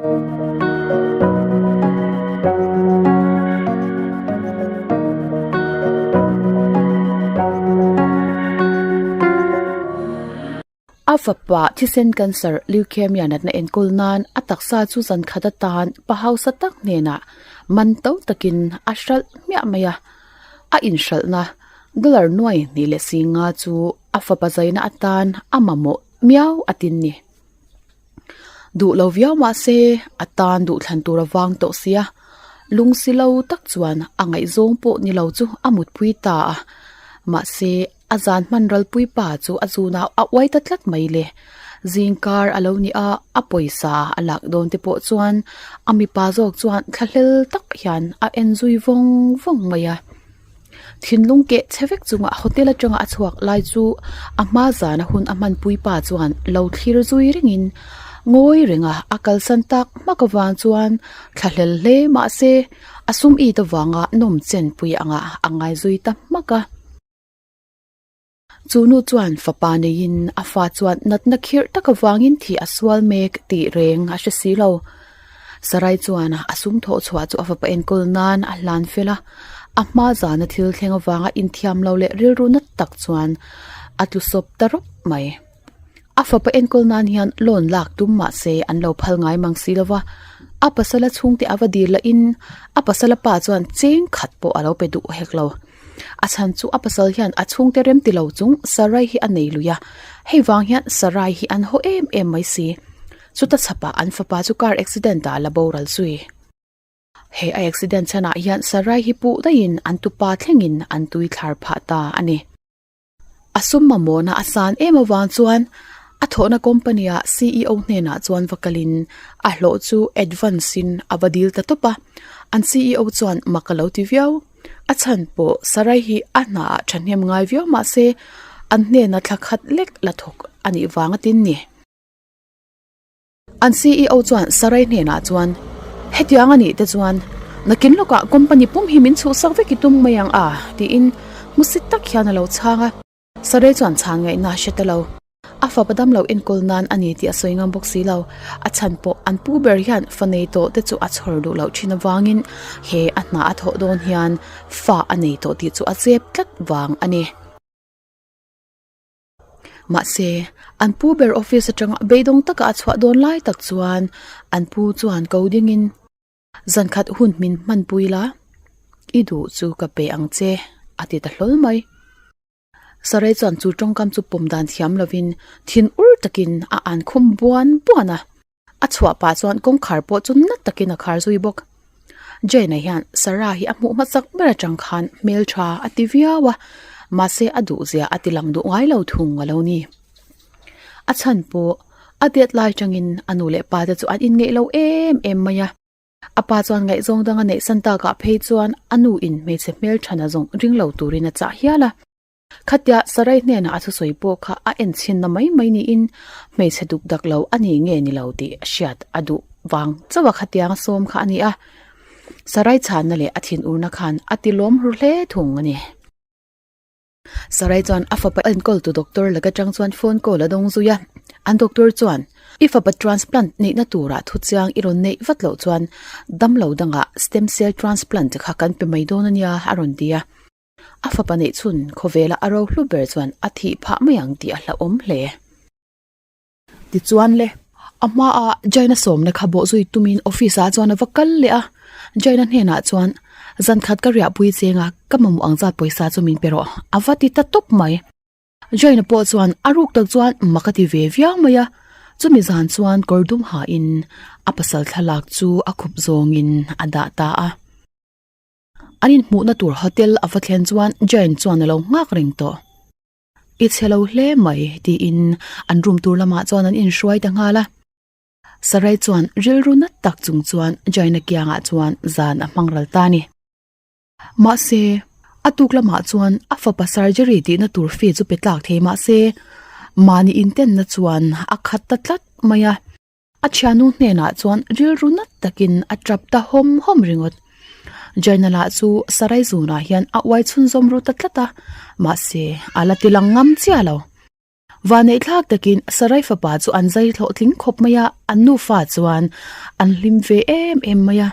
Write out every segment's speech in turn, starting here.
A fapa thisen cancer leukemia natna enkawl nan a taksa chu zan khat atan pa hausa tak hnenah man to takin a hralh hmiah mai a. A inhralhna dollar nuai hnih leh si nga chu a fapa zaina atan a mamawh miau a tin ni. Duh lo viau mah se a tan duhthlan tur a vang tawh sia, lungsi lo tak chuan a ngaihzawng pawh ni lo chu a mutpui ta a. Mahse a zan hman ralpui pa chu a zunah a uai ta tlat mai le. Zingkar a lo ni a, a pawisa a lak dawn te pawh chuan a mipa zawk chuan thlahlel tak hian a en zui vawng vawng mai a. Thinlung keh chhe vek chunga hotel atanga a chhuak lai chu a hma zana hun a hmanpui pa chuan lo thlir zui rengin ngawi renga a kalsan tak hmak avang chuan thlahlel hle mahse a sum it avanga nawm chenpui anga a ngai zui ta hmak a. Chu nu chuan fapa neiin a fa chuan natna khirh tak avangin thih a sual mek tih reng a hre si lo. Sarai chuan a sum thawh chhuah chu a fapa enkawl nan a hlan fel a, a hma zana thil thleng avanga inthiam lo leh rilru nat tak chuan a tlu sawp ta rawp mai. A fapa enkawl nan hian loan lak tum mah se an lo phal ngai mang si lo va, a pasala chhungte a va dil lahin a pasala pa chuan cheng khat pawh a lo pe duh hek lo. A chhan chu a pasal hian a chhungte rem ti lo chung Sarai hi a nei lui a, hei vang hian Sarai hi an haw em em mai si. Chuta chhapah an fapa chu car accident ah la boral zui. He a accident chhanah hian Sarai hi puh daihin an tupa thlengin an tui thlar phah ta a ni. A sum mamawhna a san em avang chuan a thawhna company ah ceo hnenah chuan va kalin a hlawh chu advance in a va dil ta tawp a, an ceo chuan mak a lo ti viau. A chhan pawh Sarai hi a hna ah thahnem ngai viau mahse an hnena thla khat lek la thawk a nih vang a tin ni. An ceo chuan Sarai hnenah chuan, Hetiang a nih te chuan nakin lawkah company pum hi min chhuhsak vek i tum mai ang a, tiin hmusit tak hian a lo chhang a. Sarai chuan chhan ngaihna a hre ta lo. A fapa dam lo enkawl nan a ni tih a sawi ngam bawk si lo. A chhan pawh an pu ber hian fa nei tawh te chu a chhawr duh loh thin avangin he a hna a thawh dawn hian fa a nei tawh tih chu a zep tlat vang a ni. Mahse, an pu ber office atanga beidawng taka a chhuah dawn lai tak chuan an pu chuan ko dingin, Zankhat hun min hmanpui la, i duh chu ka pe ang che, a ti ta hlawl mai. Sarai chuan chu tawngkam chu pawm dan thiam lovin thin ur takin a an khum buan buan a. A chhuah pah chuan kawngkhar pawh chu na takin a khar zui bawk. Jane-a hian Sarah hi a hmuh hmasak ber atang khan hmeltha a ti viau a, mahse a duhzia a ti lang duh ngai lo thung a lo ni. A chhan pawh a det lai tangin a nu leh pa te chu an inngeih lo em em mai a. A pa chuan ngaihzawng dang a neih san takah phei chuan a nu in hmeichhe hmelthana zawng ring lo turin a chah hial a. Khatia Sarai hnenah a thusawi pawh kha a en chhinna mai mai niin hmeichhe duk dak lo a ni nge ni lo tih hriat a duh vang chauh a khatiang a sawm kha a ni a. Sarai chhanna leh a thinurna khan a ti lawm hru hle thung a ni. Sarai chuan a fapa enkawltu doctor laka tang chuan phone call a dawng zui a. An doctor chuan, I fapa transplant neihna turah thu chiang i rawn neih vat loh chuan damlo dangah stem cell transplant kha kan pe mai dawn a nia a rawn ti a. A fapa neih chhun khawvela a ro hlu ber chuan a thih phah mai ang tih a hlauhawm hle. Tichuan le, a hmaa Jaina sawmna kha bawh zui tumin office ah chuan a va kal leh a, Jaina hnenah chuan, Zan khat ka riahpui cheng a, ka mamawh ang zat pawisa chu min pe rawh, a va ti ta tawp mai. Jaina pawh chuan a ruk tak chuan mak a ti ve viau mai a, chumi zan chuan kawr dum hain a pasal thlalak chu a khup zawngin a dah ta a. An inhmuhna tur hotel a va thlen chuan Jane chuan a lo nghak reng tawh. I chhe lo hle mai tiin an room tur lamah chuan an inhruai ta nghal a. Sarai chuan rilru nat tak chung chuan Jane-a kiangah chuan zan a hmang ral ta a ni. Mahse, a tuk lamah chuan a fapa surgery tihna tur fee chu pe tlak thei mahse, mahni intenna chuan a khat ta tlat mai a. A thiannu hnenah chuan rilru nat takin a tap ta hawm hawm ringawt. Journal-ah chu Sarai zunah hian a uai chhunzawm ru ta tlat a, mahse a la ti lang ngam chiah lo. Vaneihthlak takin Sarai fapa chu an zai hlawhtling khawp mai a, an nufa chuan an hlim ve em em mai a.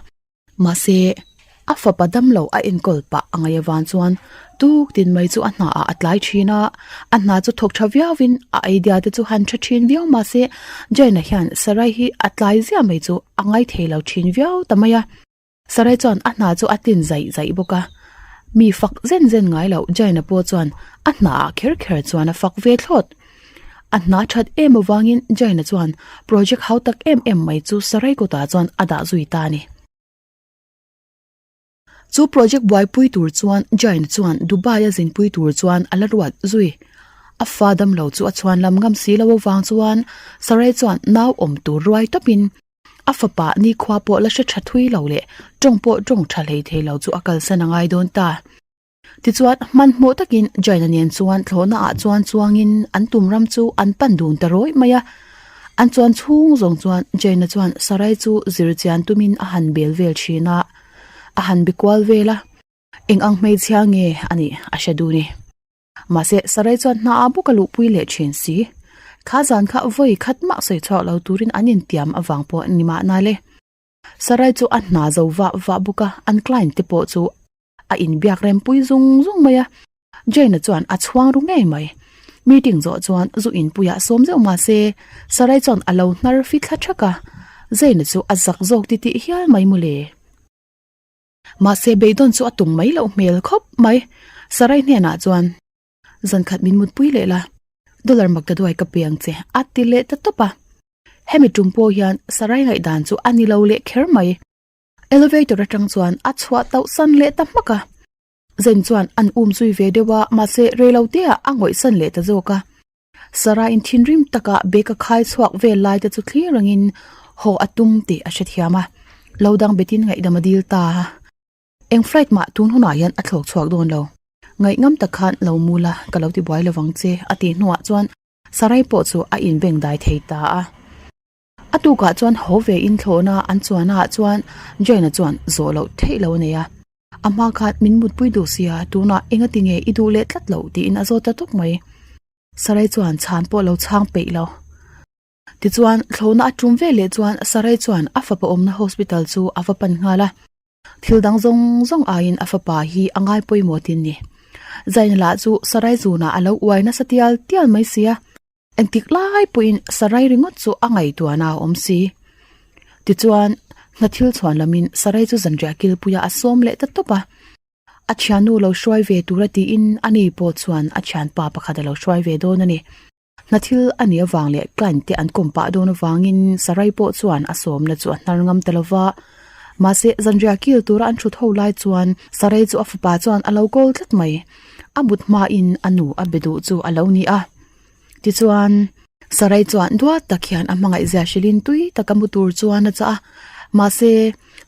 Mahse, a fapa damlo a enkawl pah a ngaih avang chuan tuk tin mai chu a hna ah a tlai thin a, a hna chu thawk tha viauin a idea te chu han tha thin viau mahse Jane-a hian Sarai hi a tlai ziah mai chu a ngaithei lo thin viau ta mai a. Sarai chuan a hna chu a tlin zaih zaih bawk a, mi fak zen zen ngai loh Jane-a pawh chuan a hna ah kher kher chuan a fak ve thlawt. A hna that em avangin Jane-a chuan project hau tak em em mai chu Sarai kutah chuan a dah zui ta a ni. Chu project buaipui tur chuan Jane chuan Dubai a zinpui tur chuan a la ruat zui. A fa damlo chu a chhuan lam ngam si lo avang chuan Sarai chuan nau awm tur ruai tawpin a fapa nikhua pawh la hre tha thui lo leh tawng pawh tawng tha hlei thei lo chu a kalsan a ngai dawn ta. Tichuan, hmanhmawh takin Jaina nen chuan thlawhna ah chuan chuangin an tum ram chu an pan dun ta rawih mai a. An chuan chhung zawng chuan Jaina chuan Sarai chu zir chian tumin a han bel vel thin a, a han bi kual vel a. Eng ang hmeichhia nge a nih a hre dun e. Mahse, Sarai chuan hna ah bawk a luhpui leh thin si. Kha zan kha vawi khat mah sawi chhuak lo turin an intiam avang pawh ni mahna le. Sarai chu a hna zo vah vah bawk a, an client te pawh chu a inbiak rempui zung zung mai a, Jane-a chuan a chhuang ru ngei mai. Meeting zawh chuan zu inpuiah sawm zeuh mah se, Sarai chuan a lo hnar fi thla thak a, Jane-a chu a zak zawk titih hial mai mawle. Mahse beidawn chu a tum mai loh hmel khawp mai, Sarai hnenah chuan, Zankhat min mutpui leh la, dollar mak ta duai ka pe ang che, a ti leh ta tawp a. Hemi tum pawh hian Sarai ngaihdan chu a ni lo leh kher mai. Elevator atang chuan a chhuah tauh san leh ta hmak a. Zen chuan an um zui ve deuh a, mahse reilo te ah a ngawih san leh ta zawk a. Sarah in thinrim taka bag a khai chhuak vel lai te chu thlir rengin haw a tum tih a hrethiam a, lo dang betin ngaihdam a dil ta a. Eng flight mah tun hunah hian a thlawk chhuak dawn lo. Ngaihngam tak khan lo mu la, ka lo ti buai lovang che a tih hnuah chuan Sarai pawh chu a inbeng dai thei ta a. A tukah chuan haw ve in thlawhna an chuan ah chuan Jane-a chuan zawh loh theih lo a nei a. A hma khan min mutpui duh sia, tunah enga ti nge i duh leh tlat loh tiin a zawt ta tawp mai. Sarai chuan chhan pawh lo chhang peih lo. Tichuan thlawhna a tum ve leh chuan Sarai chuan a fapa awmna hospital chu a va pan nghal a. Thil dang zawng zawng aiin a fapa hi a ngai pawimawh tin ni. Jane-a lah chu Sarai zunah a lo uai nasa tial tial mai sia. Engtik lai pawhin Sarai ringawt chu a ngaihtuahna a awm si. Tichuan, hna thil chhuan lamin Sarai chu zanriah kilpuiah a sawm leh ta tawp a. A thiannu lo hruai ve tura tiin ani pawh chuan a thianpa pakhat a lo hruai ve dawn a ni. Hna thil a nih avang leh client te an kawm pah dawn avangin Sarai pawh chuan a sawmna chu a hnar ngam ta lo va. Mahse, zanriah kil tura an thut ho lai chuan Sarai chu a fapa chuan a lo kawl tlat mai. A mut hmain a nu a be duh chu a lo ni a. Tichuan, Sarai chuan duat tak hian a hmangaihzia hrilhin tui taka mu tur chuan a chah a. Mahse,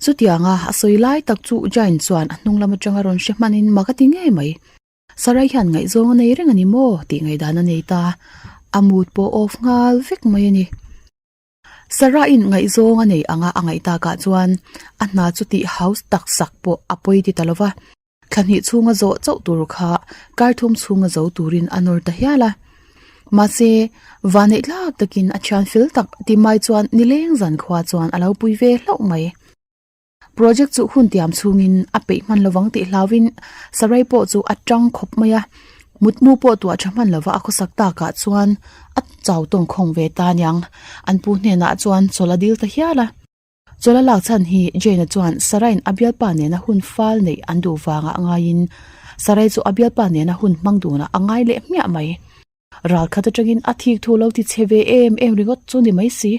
chutianga a sawi lai tak chu Jane chuan a hnung lam atanga rawn hre hmanin mak a ti ngei mai. Sarai hian ngaihzawng a nei reng a ni maw tih ngaihdan a nei ta. A mood pawh off nghal vek mai a ni. Sarah-in ngaihzawng a nei anga a ngaih takah chuan a hna chu tih house tak sak pawh a pawi ti ta lo va. Thla hnih chhunga zawh chauh tur kha kar thum chhunga zo turin a nawr ta hial a. Mahse, vanneih tlak takin a thian fel tak ti mai chuan nileng zan khua chuan a lo pui ve hlauh mai. Project chu hun tiam chhungin a peih hman lovang tih hlauhin Sarai pawh chu a tang khawp mai a. Mutmu pawh tuah tha hman lova a khawsak takah chuan a chau tawng khawng ve ta aniang. An pu hnenah chuan chawlh a dil ta hial a. Chawlh a lak chhan hi Jane-a chuan Sarai-in a bialpa nena hun fal neih an duh vangah ngaiin Sarai chu a bialpa nena hun hmang dunah a ngai leh hmiah mai. Ral khat atangin a thik thu lo ti chhe ve em em ringawt chu ni mai si.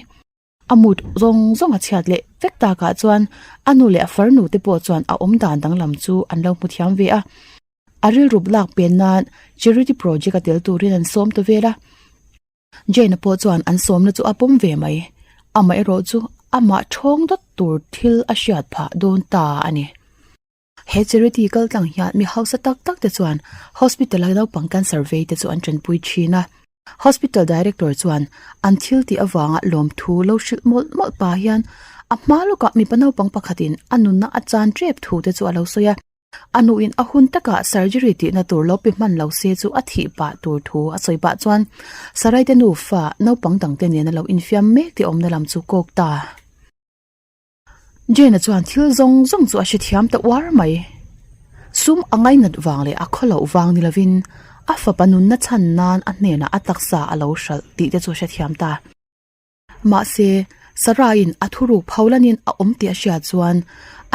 A mut zawng zawng a chhiat leh vek takah chuan a nu leh a farnu te pawh chuan a awm dan danglam chu an lo hmu thiam ve a. A rilrup lak pen nan charity project a tel turin an sawm ta vel a. Jane-a pawh chuan an sawmna chu a pawm ve mai. Amaherawh chu amah thawng dawt tur thil a hriat phah dawn ta a ni. He charity kal tlang hian mi hausa tak tak te chuan hospital a naupang cancer vei te chu an tanpui thin a. Hospital director chuan an thil tih avanga lawmthu lo hrilh mawlh mawlh pah hian a hma lawkah mipa naupang pakhatin a nunna a chan tep thu te chu a lo sawi a. A nuin a hun takah surgery tihna tur lo pe hman lo se chu a thih pah tur thu a sawi pah chuan Saraite nufa naupang dangte nena lo infiam mek tih awmna lam chu kawk ta. Jane-a chuan thil zawng zawng chu a hrethiam ta uar mai. Sum a ngainat vang leh a khaw loh vang ni lovin a fapa nunna chhan nan a hnenah a taksa a lo hralh tih te chu a hrethiam ta. Mahse, Sarah-in a thuruk pholanin a awm tih a hriat chuan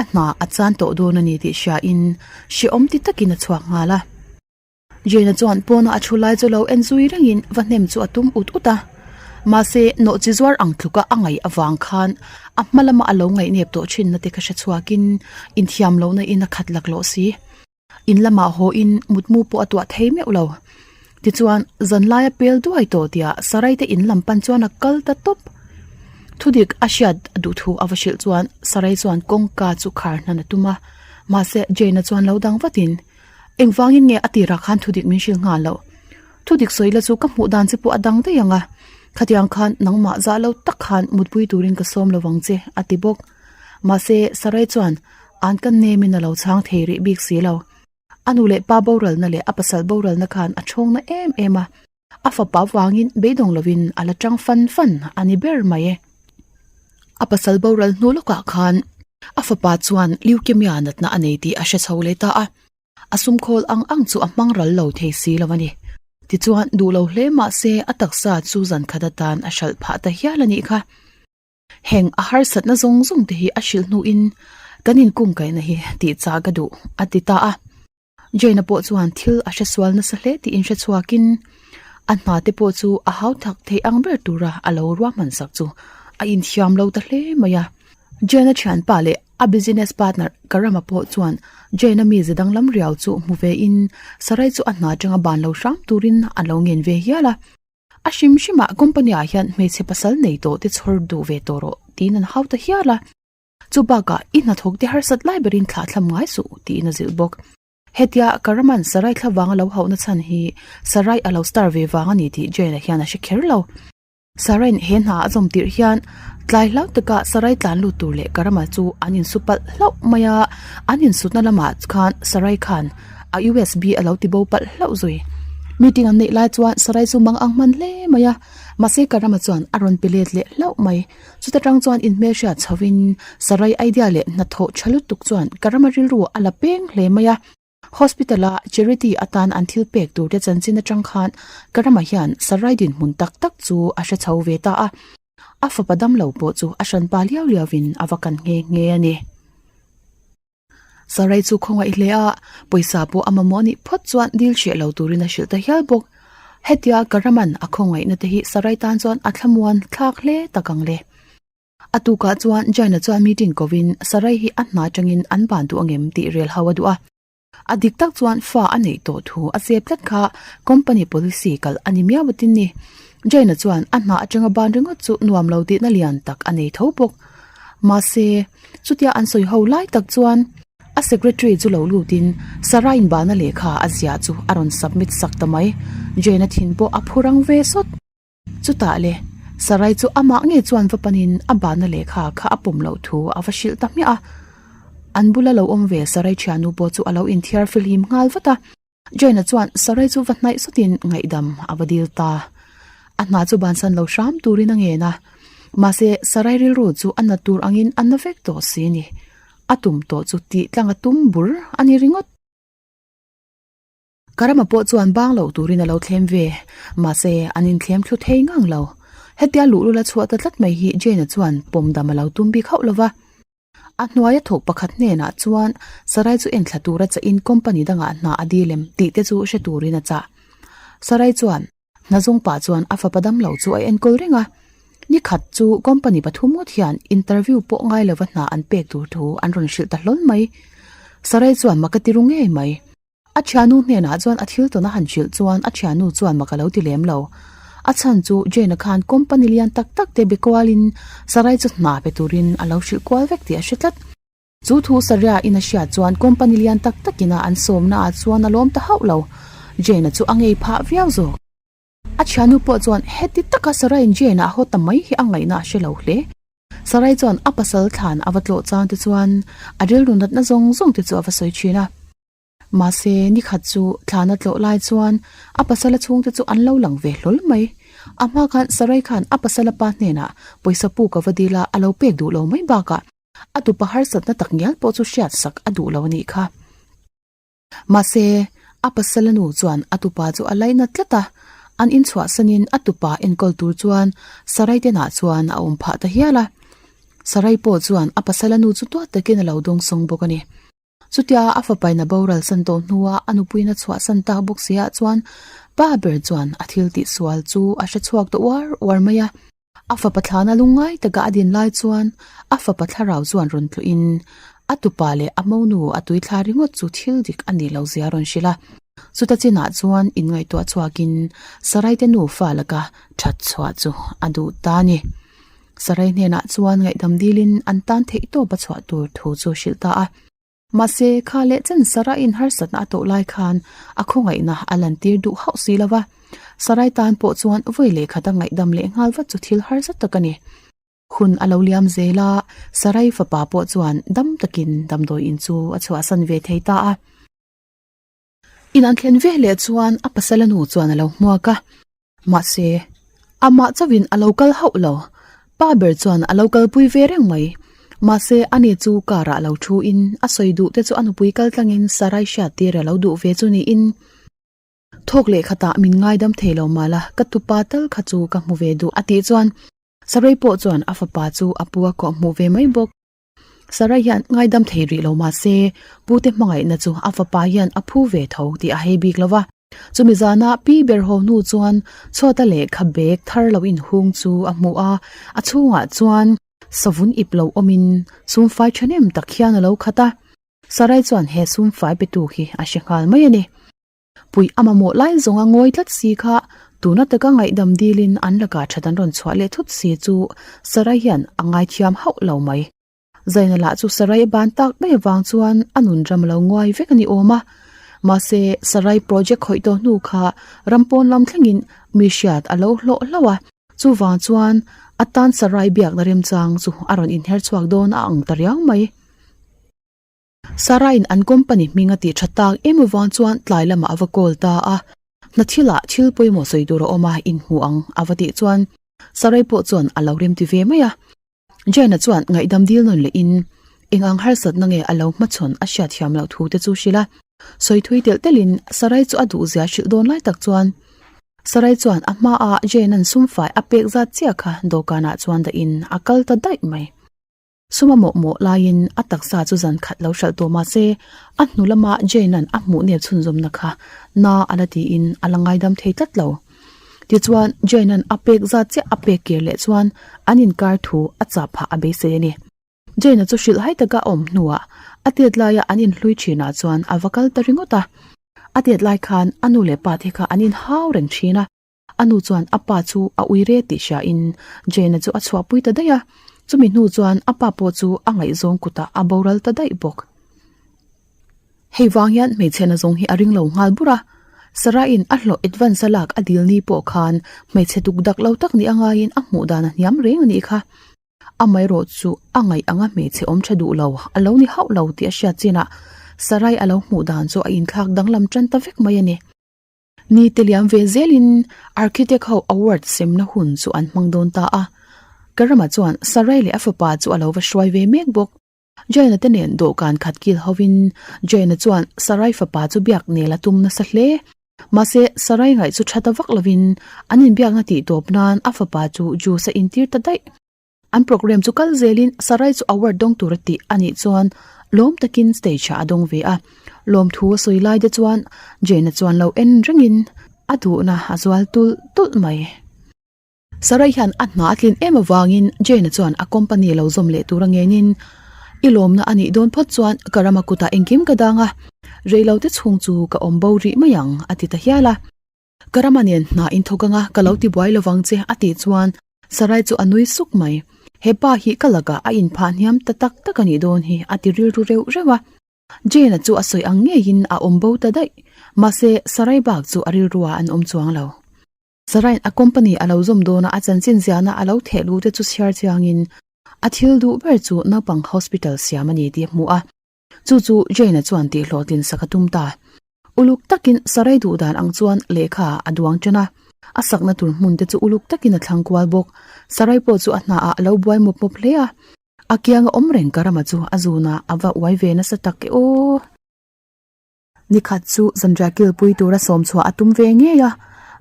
a hna a chan tawh dawn a ni tih hriain hrehawm ti takin a chhuak nghal a. Jane-a chuan pawna a thu lai chu lo en zui rengin va hnem chu a tum ut ut a. Mahse, nawhchi zuar ang tluka a ngaih avang khan a hma lama a lo ngaihnep tawh thinna te kha hre chhuakin inthiam lohna in a khat laklawh si. In lamah haw in mutmu pawh a tuah thei meuh lo. Tichuan, zanlaia pel duai tawh tia Sarai te in lam pan chuan a kal ta tawp. Thudik a hriat duh thu a va hrilh chuan Sarai chuan kawngka chu khar hnan a tum a. Mahse, Jane-a chuan lo dang vatin, Engvangin nge a tirah khan thudik min hrilh nghal loh? Thudik sawi la chu ka hmuh dan che pawh a dang daih ang a, khatiang khan nangmah zah lo tak khan mutpui turin ka sawm lo vang che, a ti bawk. Mahse, Sarai chuan an kan nemin a lo chhang thei rih bik si lo. A nu leh pa boralna leh a pasal boralna khan a thawngna em em a. A fapa vangin beidawng lovin a la tang fan fan a ni ber mai e. A pasal boral hnu lawkah khan a fapa chuan leukemia natna a nei tih a hre chho leh ta a, a sumkhawl ang ang chu a hmang ral lo thei si lo a ni. Tichuan duh lo hle mah se a taksa chu zan khat atan a hralh phah ta hial a nih kha. Heng a harsatna zawng zawng te hi a hrilh hnuin kan inkungkaihna hi tih chah ka duh a ti ta a. Jane-a pawh chuan thil a hresual nasa hle tih inhre chhuakin a hna te pawh chu a hau thak thei ang ber tura a lo ruahman sak chu a inthiam lo ta hle mai a. Jane-a thianpa leh a business partner Karama pawh chuan Jane-a mize danglam riau chu hmu vein Sarai chu a hna atanga ban lo hram turin a lo ngen ve hial a. A hrim hrimah company ah hian hmeichhe pasal nei tawh te chhawr duh ve tawh rawh tiin an hau ta hial a. Chu bakah i hnathawk te harsat lai berin thlah thlam ngai suh tiin a zilh bawk. Hetia Karaman Sarai thla vanga lo hauhna chhan hi Sarai a lo star ve vang a ni tih Jane-a hian a hre kher lo. Sarai'n he hna a zawm tirh hian tlai hlau taka Sarai tlan lut tur leh Karama chu an insu palh hlauh mai a, an insutna lamah khan Sarai khan a USB a lo ti bo palh hlauh zui. Meeting an neih lai chuan Sarai chu mang ang hman hle mai a, mahse Karama chuan a rawn pe let leh hlauh mai. Chuta tang chuan inhmelhriat chhovin Sarai idea leh hnathawh tha lutuk chuan ka rama rilru a la peng hle mai a. Hospital-a charity atan an thil pek tur te chanchin atang khan ka rama hian Sarai dinhmun tak tak chu a hre chho ve ta a. A fapa damlo pawh chu a hranpa liau liauin a va kan nghe nghe a ni. Sarai chu khawngaih hle a, pawisa pawh a mamawh nih phawt chuan dil hreh lo turin a hrilh ta hial bawk. Hetia Karaman a khawngaihna te hi Sarai tan chuan a thlamuan thlak hle tak ang le. A tukah chuan Jaina chuan meeting kovin Sarai hi a hna atangin an ban duh angem tih rel ho a duh a. A dik tak chuan fa a neih tawh thu a zep tlat kha company policy kalh a ni miau atin ni. Jaina chuan a hna atanga ban ringawt chu nuam lo tihna lian tak a nei tho bawk. Mahse, chutia an sawi ho lai tak chuan a secretary chu lo lutin Sarah-in bana lehkha a ziah chu a rawn submit sak ta mai. Jane-a thin pawh a phu rang ve sawt. Chutah le, Sarai chu amah ngei chuan va panin a bana lehkha kha a pawm loh thu a va hrilh ta hmiah a. An bula lo awm ve Sarai thiannu pawh chu a lo inthiar fihlim nghal vat a. Jane-a chuan Sarai chu va hnaih sawtin ngaihdam a va dil ta. A hna chu bansan lo hram turin a ngen a, mahse Sarai rilru chu a na tur angin a na vek tawh si ni. A tum tawh chu tih tlang a tum bur a ni ringawt. Karama pawh chuan bang loh turin a lo thlem ve, mahse an inthlem thlu thei ngang lo. Hetia luhlul a chhuah ta tlat mai hi Jane-a chuan pawmdam a lo tum bik hauh lo va. A hnuaia thawk pakhat hnenah chuan Sarai chu enthla tura chahin company dangah hna a dil em tih te chu hre turin a chah. Sarai chuan hna zawng pah chuan a fapa damlo chu a enkawl reng a. Ni khat chu company pathum ngawt hian interview pawh ngai lova hna an pek tur thu an rawn hrilh ta hlawl mai. Sarai chuan mak a ti ru ngei mai. A thiannu hnenah chuan a thil tawn a han hrilh chuan a thiannu chuan mak a lo ti lem lo. A chhan chu Jane-a khan company lian tak tak te be kualin Sarai chu hna pe turin a lo hrilh kual vek tih a hre tlat. Chu thu Saria in a hriat chuan company lian tak takin a an sawmna ah chuan a lawm ta hauh lo. Jane-a chu a ngei phah viau zawk. A thiannu pawh chuan heti taka Sarai-in Jane-a a haw ta mai hi a ngaihna a hre lo hle. Sarai chuan a pasal thlan a va tlawh chang te chuan a rilru natna zawng zawng te chu a va sawi thin a. Mahse, ni khat chu thlana tlawh lai chuan a pasala chhungte chu an lo lang ve hlawl mai. A hma khan Sarai khan a pasala pa hnenah pawisa puk a va dil a, a lo pek duh lo mai bakah a tupa harsatna tak ngial pawh chu hriat sak a duh lo a nih kha. Mahse, a pasala nu chuan a tupa chu a laina tlat a, an inchhuahsanin a tupa enkawl tur chuan Sarai tenah chuan a awm phah ta hial a. Sarai pawh chuan a pasala nu chu tuat takin a lo dawngsawng bawk a ni. Chutia a fapaina boral san tawh hnua a nupuina chhuahsan tak bawk si ah chuan pa ber chuan a thil tihsual chu a hre chhuak ta uar uar mai a. A fapa thlana lungngai taka a din lai chuan a fapa thlarau chuan rawn tluhin a tupa leh a monu a tuithla ringawt chu thil dik a nih loh zia a rawn hrilh a. Chuta chinah chuan inngaihtuah chhuakin Saraite nufa laka that chhuah chu a duh ta a ni. Sarai hnenah chuan ngaihdam dilin an tan theih tawp a chhuah tur thu chu hrilh ta a. Mahse, kha leh chen Saraiin harsatna a tawh lai khan a khawngaihna a lantir duh hauh si lo va. Sarai tan pawh chuan vawi leh khata ngaihdam leh nghal vat chu thil harsa tak a ni. Hun a lo liam zel a, Sarai fapa pawh chuan dam takin damdawi in chu a chhuahsan ve thei ta a. In an thlen ve leh chuan a pasala nu chuan a lo hmuak a. Mahse, amah chauhin a lo kal hauh lo. Pa ber chuan a lo kalpui ve reng mai. Mahse, ani chu car ah lo thu in a sawi duh te chu a nupui kal tlangin Sarai hriat tir a lo duh ve chu niin. Thawk leh khatah min ngaidam thei lo mah la, ka tupa tal kha chu ka hmu ve duh a tih chuan Sarai pawh chuan a fapa chu a pu a kawh hmuh ve mai bawk. Sarai hian ngaidam thei rih lo mah se, pute hmangaihna chu a fapa hian a phu ve tho tih a hei bik lo va. Chumi zana pi ber haw hnu chuan chhuata lehkha bag thar lo inhung chu a hmu a, a chhungah chuan savun ip lo awmin sumfai thahnem tak hian a lo khat a. Sarai chuan he sumfai petu hi a hre nghal mai a ni. Puih a mamawh lai zawnga ngawi tlat si kha tuna taka ngaihdam dilin an lakah that an rawn chhuah leh thut si chu Sarai hian a ngaithiam hauh lo mai. Zaina lah chu Sarai a ban tak mai avang chuan a nun ram a lo nguai vek a ni awm a. Mahse, Sarai project khawih tawh hnu kha ram pawn lam thlengin mi hriat a lo hlawh hlauh a. Chuvang chuan a tan Sarai biakna remchang chu a rawn inher chhuak dawn a ang ta riau mai. Sarah-in an company hming a tih tha tak em avang chuan tlai lamah a va call ta a, hna thilah thil pawimawh sawi tur a awm a, inhmu ang a va tih chuan Sarai pawh chuan a lo remti ve mai a. Jane-a chuan ngaihdam dil nawn lehin eng ang harsatna nge a lo hmachhawn a hriat thiam loh thu te chu hrilh a, sawi thui telh telhin Sarai chu a duhzia hrilh dawn lai tak chuan Sarai chuan a hmaah Jane-a'n sumfai a pek zat chiah kha dawhkanah chuan dahin a kal ta daih mai. Sum a mawhmawh laiin a taksa chu zan khat lo hralh tawh mahse a hnu lama Jane-a'n a hmuh nep chhunzawmna kha na a la tiin a la ngaidam thei tlat lo. Tichuan, Jane-a'n a pek zat chiah a pek kir leh chuan an inkar thu a chah phah a beisei a ni. Jane-a chu hrilh hai taka a awm hnuah a tet laia an inhlui thinah chuan a va kal ta ringawt a. A tet lai khan a nu leh pa te kha an inhau reng thin a. A nu chuan a pa chu a ui re tih hriain Jane-a chu a chhuahpui ta daih a, chumi hnu chuan a pa pawh chu a ngaihzawng kutah a boral ta daih bawk. Hei vang hian hmeichhe nazawng hi a ring lo nghal bur a, Sarah-in a hlawh advance a lak a dil ni pawh khan hmeichhe tuk dak lo tak nih a ngaiin a hmuh dan a hniam reng a nih kha. Amaherawh chu a ngaih anga hmeichhe awm tha duh lo a lo ni hauh lo tih a hriat chinah Sarai a lo hmuh dan chu a inthlak danglam tan ta vek mai a ni. Ni te liam ve zelin Architect ho award semna hun chu an hmang dawn ta a. Karama chuan Sarai leh a fapa chu a lo va hruai ve mek bawk. Jaina te nen dawhkan khat kil hovin Jaina chuan Sarai fapa chu biak nel a tum nasa hle. Mahse Sarai ngaih chu tha ta vak lovin an inbiakna tih tawp nan a fapa chu juice a intir ta daih. An programme chu kal zelin Sarai chu award dawng tur a tih a nih chuan lawm takin stage ah a dawng ve a. Lawmthu a sawi lai te chuan Jane-a chuan lo en rengin a duhna a zual tulh tulh mai. Sarai hian a hna a tlin em avangin Jane-a chuan a company lo zawm leh tur a ngenin I lawmna a nih dawn phawt chuan ka rama kutah engkim ka dang a, reilote chhung chu ka awm bo rih mai ang a ti ta hial a. Ka rama nen hna in thawk anga ka lo ti buai lovang che a tih chuan Sarai chu a nui suk mai. He pa hi ka lakah a inphah hniam ta tak tak a nih dawn hi a ti rilru reuh reuh a. Jane-a chu a sawi ang ngeiin a awm bo ta daih. Mahse Sarai bak chu a rilruah an awm chuang lo. Sarai'n a company a lo zawm dawna a chanchin ziahna a lo theh lu te chu chhiar chiangin a thil duh ber chu naupang hospital siam a ni tih a hmu a. Chu chu Jane-a chuan tihhlawhtlin sak a tum ta. Uluk takin Sarai duh dan ang chuan lehkha a duang ṭan a, a sakna tur hmun te chu uluk takin a thlang kual bawk. Sarai pawh chu a hnaah a lo buai mawp mawp hle a, a kianga awm reng Karama chu a zunah a va uai ve nasa tak e aw. Nikhat chu zanriah kilpui tura sawm chhuah a tum ve ngei a,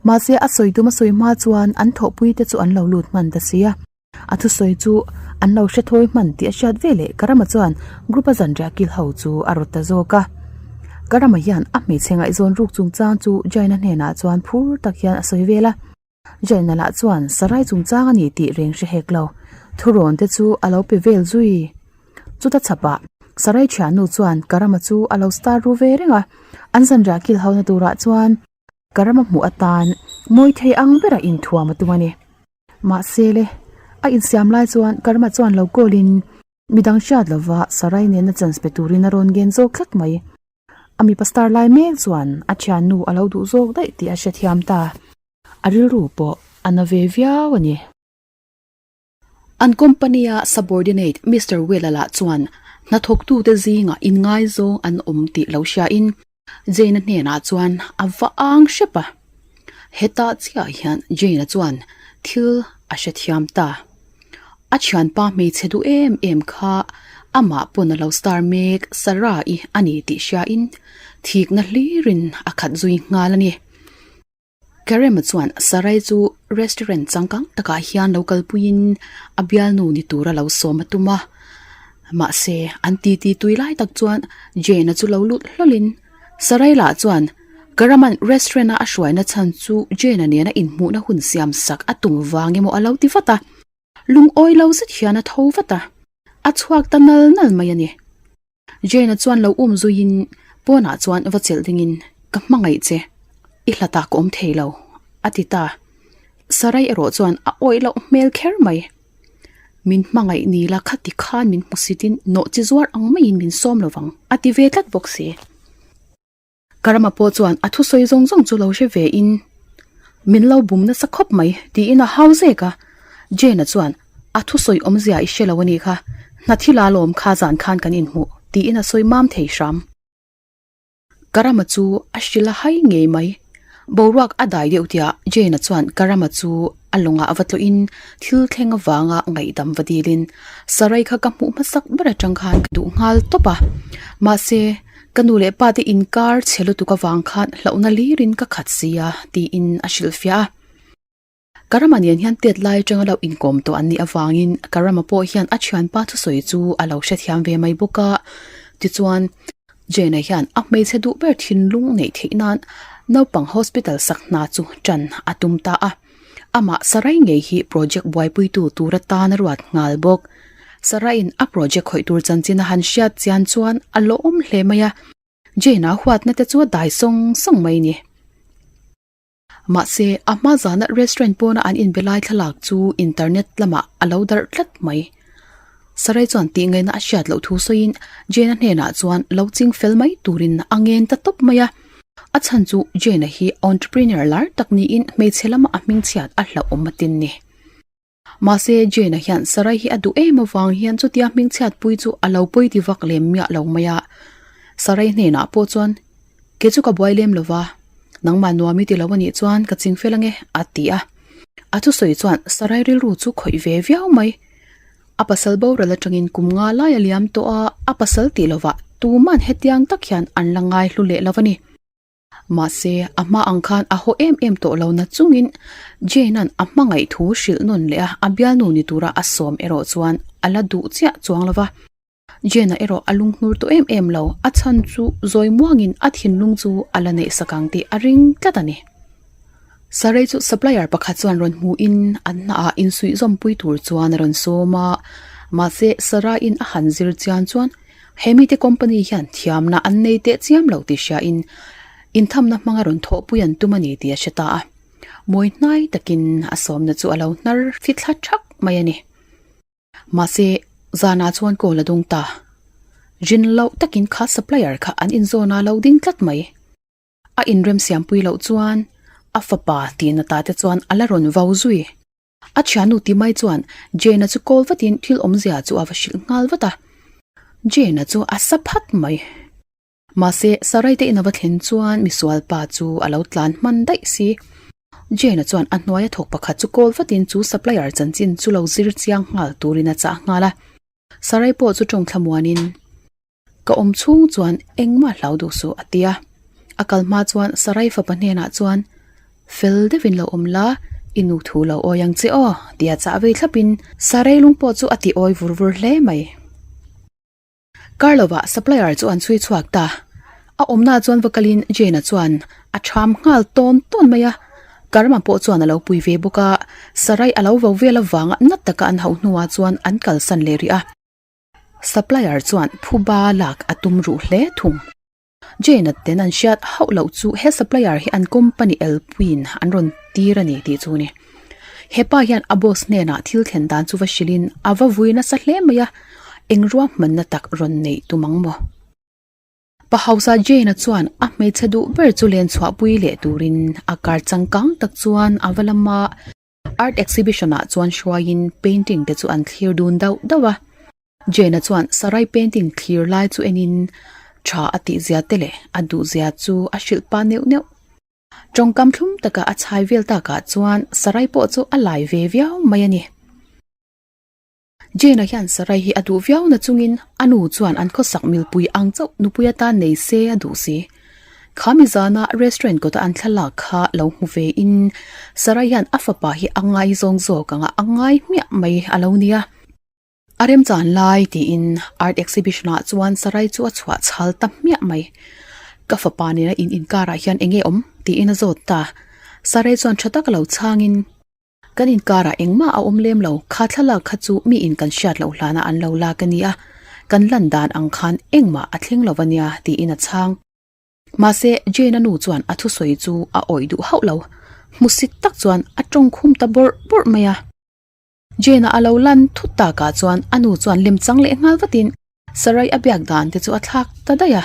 mahse a sawi tum a sawi hma chuan an thawhpui te chu an lo lut hman ta si a. A thusawi chu an lo hre thawi hman tih a hriat ve leh Karama chuan group a zanriah kil ho chu a rawt ta zawk a. Karama hian a hmeichhe ngaihzawn ruk chungchang chu Jaina hnenah chuan phur tak hian a sawi vel a. Jaina lah chuan sarai chungchang a ni tih reng hre hek lo. Thurawn te chu a lo pe vel zui. Chuta chhapah sarai thiannu chuan Karama chu a lo star ru ve reng a. An zanriah kil ho na turah chuan Karama hmuh atan mawi thei ang bera inthuam a tum a ni. Mahse le, a insiam lai chuan Karma chuan lo call in midang hriat lova Sarai nena chance pe turin a rawn ngen zawk tlat mai. A mipa star lai mek chuan a thiannu a lo duh zawk daih tih a hrethiam ta. A rilru pawh a na ve viau a ni. An company-a subordinate Mister Wella lah chuan hnathawktute zingah inngaizawng an awm tih lo hriain Jane-a hnenah chuan a va ang hrep a. Hetah chiah hian Jane-a chuan thil a hrethiam ta. A thianpa hmeichhe duh em em kha amah pawn a lo star mek Sarah-i a ni tih hriain thikna hlirin a khat zui nghal a ni. Karem-a chuan Sarai chu restaurant changkang takah hian lo kalpuiin a bialnu ni tura lo sawm a tum a. Mahse, an titi tui lai tak chuan Jane-a chu lo lut hlawlhin Sarai lah chuan Karem-a'n restaurant-a a hruaina chhan chu Jane-a nena inhmuhna hun siam sak a tum vang emaw a lo ti vat a. Lungawi lo zet hian a tho vat a, a chhuak ta nal nal mai a ni. Jane-a chuan lo um zuiin pawnah chuan va chelh dingin, Ka hmangaih che, i hlatah ka awm thei lo, a ti ta. Sarai erawh chuan a awih loh hmel kher mai. Min hmangaih ni la khati khan min hmusitin nawh chi zuar ang maiin min sawm lo vang, a ti ve tlat bawk si. Karama pawh chuan a thusawi zawng zawng chu lo hre ve in, Min lo bum nasa khawp mai, tiin a hau zek a. Jane-a chuan, A thusawi awmzia i hre lo a nih kha, hna thil a lawm kha zan khan kan inhmuh, tiin a sawi mam thei hram. Karama chu a hrilh a hai ngei mai. Boruak a dai deuh tiah Jane-a chuan Karama chu a lawngah va tlawhin thil thleng avanga ngaihdam va dilin, Sarai kha ka hmuh hmasak ber atang khan ka duh nghal tawp a, mahse, Ka nu leh pa te inkar chhe lutuk avang khan hlauhna lirin ka khat si a, tiin a hrilhfiah a. Karama nen hian tet lai atanga lo inkawm tawh an nih avangin Karama pawh hian a thianpa thusawi chu a lo hrethiam ve mai bawk a. Tichuan, Jane-a hian a hmeichhe duh ber thinlung neih theih nan naupang hospital sak hna chu tan a tum ta a. Amah Sarai ngei hi project buaipuitu tur atan a ruat nghal bawk. Saraiin a project khawih tur chanchin a han hriat chian chuan a lawm hle mai a, Jane-a huatna te chu a dai sawng sawng mai ni. Mahse, a hma zana restaurant pawna an inbe lai thlalak chu internet lamah a lo darh tlat mai. Sarai chuan tih ngaihna a hriat loh thu sawiin Jane-a hnenah chuan lo ching fel mai turin a ngen ta tawp mai a. A chhan chu Jane-a hi entrepreneur lar tak niin hmeichhe lama a hmingchhiat a hlauhawm atin ni. Mahse, Jane-a hian Sarai hi a duh em avang hian chutia hmingchhiat pui chu a lo pawi ti vak lem miah lo mai a. Sarai hnenah pawh chuan, Kei chu ka buai lem lo va, nangmah nuam i ti lo anih chuan ka ching fel ange, a ti a. A thusawi chuan Sarai rilru chu khawih ve viau mai. A pasal boral atangin kum nga lai a liam tawh a, a pasal tih lovah tuman hetiang tak hian an la ngai hlu leh lo a ni. Mahse, a hma ang khan a haw em em tawh lo na chungin Jane-a'n a hmangaih thu hrilh nawn leh a, a bialnu ni tura a sawm erawh chuan a la duh chiah chuang lo va. Jane-a erawh a lunghnur tawh em em lo, a chhan chu zawi muangin a thinlung chu a la neih sak ang tih a ring tlat a ni. Sarai chu supplier pakhat chuan rawn hmuhin an hnaah insuih zawmpui tur chuan a rawn sawm a, mahse Saraiin a han zir chian chuan he mite company hian thiamna an nei teh chiam lo tih hriain inthamna hmanga rawn thawhpui an tum a ni tih a hre ta a. Mawi hnai takin a sawmna chu a lo hnar fithla thak mai a ni. Mahse zanah chuan call a dawng ta. Rin loh takin kha supplier kha an inzawn a lo ding tlat mai. A inremsiampui loh chuan a fapa tihna ta te chuan a la rawn vau zui. A thiannu ti mai chuan Jane-a chu call vatin thil awmzia chu a va hrilh nghal vat a. Jane-a chu a sa phat mai. Mahse, Sarai te in a va thlen chuan misual pa chu a lo tlan hman daih si. Jane-a chuan a hnuaia thawk pakhat chu kawl vatin chu supplier chanchin chu lo zir chiang nghal turin a chah nghal a. Sarai pawh chu tawng thlamuanin, Ka awm chhung chuan engmah hlau duh suh a ti a. A kal hma chuan Sarai fapa hnenah chuan, Fel deuhin lo awm la, i nu thu lo awi ang che aw tia chah vei thlapin Sarai lung pawh chu a ti awi vur vur hle mai. Kar lovah supplier chu an chhui chhuak ta. A awmna chuan va kalin Jane-a chuan a ṭham nghal tawn tawn mai a. Karma pawh chuan a lo pui ve bawk a, Sarai a lo vo vel avanga na taka an hauh hnuah chuan an kalsan leh rih a. Supplier chuan phuba lak a tum ruh hle thung. Jane-a ten an hriat hauh loh chu he supplier hi an company elpuiin an rawn tir a ni tih chu a ni. He pa hian a boss hnenah thil thlen dan chu va hrilhin a va vui nasa hle mai a, eng ruahmanna tak rawn neih tum ang maw? Pa hausa Jane-a chuan a hmeichhe duh ber chu len chhuahpui leh turin a car changkang tak chuan a va lam a, art exhibition ah chuan hruaiin painting te chu an thlir dun dauh dauh a. Jane-a chuan Sarai painting thlir lai chu enin tha a tih zia te leh a duh zia chu a hrilh pah neuh neuh. Tawngkam thlum taka a chhai vel takah chuan Sarai pawh chu a lai ve viau mai a ni. Jane-a hian Sarai hi a duh viau na chungin a nu chuan an khawsak milpui ang chauh nupui atan nei se a duh si. Kha mi zana restaurant kawta an thlalak kha lo hmu ve in Sarai hian a fapa hi a ngaizawng zawk anga a ngai hmiah mai a lo nia. A remchan lai tiin art exhibition ah chuan sarai chu a chhuah chhal ta hmiah mai. Ka fapa nena in inkarah hian eng nge awm? tiin a zawt ta. Sarai chuan tha tak lo chhangin, Kan inkarah engmah a awm lem lo, kha thlalak kha chu mi in kan hriat loh hlana an lo lak a nia, kan lan dan ang khan engmah a thleng lo a nia tiin a chhang. Mahse, Jane-a nu chuan a thusawi chu a awih duh hauh lo. Hmusit tak chuan a tawngkhum ta bawrh bawrh mai a. Jane-a a lo lan thut takah chuan a nu chuan lem chang leh nghal vatin Sarai a biak dan te chu a thlak ta daih a.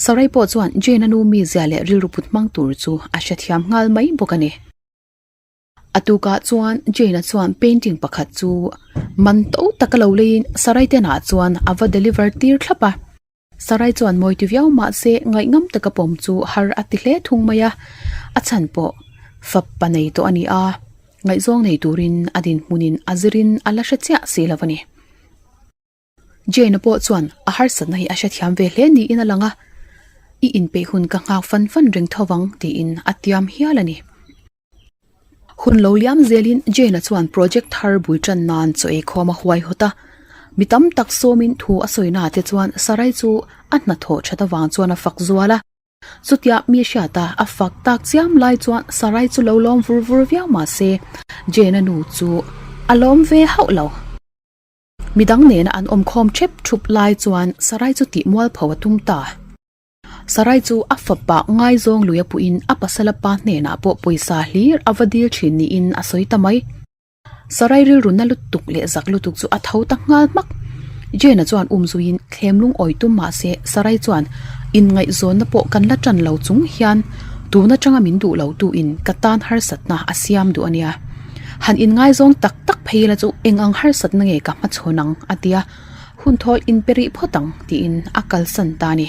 Sarai pawh chuan Jane-a nu mizia leh rilru put hmang tur chu a hrethiam nghal mai bawk a ni. A tukah chuan Jane-a chuan painting pakhat chu man to taka lo leiin Sarai tenah chuan a va deliver tir thlap a. Sarai chuan mawi ti viau mah se ngaihngam taka pawm chu har a ti hle thung mai a, a chhan pawh fapa nei tawh a ni a, ngaihzawng nei turin a dinhmunin a zirin a la hre chiah si lo a ni. Jane-a pawh chuan a harsatna hi a hrethiam ve hle niin a lang a, I inpeih hun ka nghak fan fan reng tho vang tiin a tiam hial a ni. Hun lo liam zelin Jane-a chuan project thar bul tan nan chaw ei khawm a huai hawt a. Mi tam tak sawmin thu a sawi na te chuan Sarai chu a hnathawh that avang chuan a fak zual a. Chutia mi hriata a fak tak chiam lai chuan Sarai chu lo lawm vur vur viau mah se Jane-a nu chu a lawm ve hauh lo. Midang nena an awm khawm thep thup lai chuan Sarai chu tih mualpho a tum ta. Sarai chu a fapa ngaizawng lui a puhin a pasala pa hnenah pawh pawisa hlir a va dil thin niin a sawi ta mai. Sarai rilru na lutuk leh zak lutuk chu a tho ta nghal hmak. Jane-a chuan um zuiin thlem lungawi tum mah se Sarai chuan inngaihzawnna pawh kan la tan lo chung hian tun atanga min duh lo tuin ka tan harsatna a siam duh a nia. Han inngaizawng tak tak phei la chu eng ang harsatna nge ka hmachhawn ang a ti a, hun thawl inpe rih phawt ang tiin a kalsan ta a ni.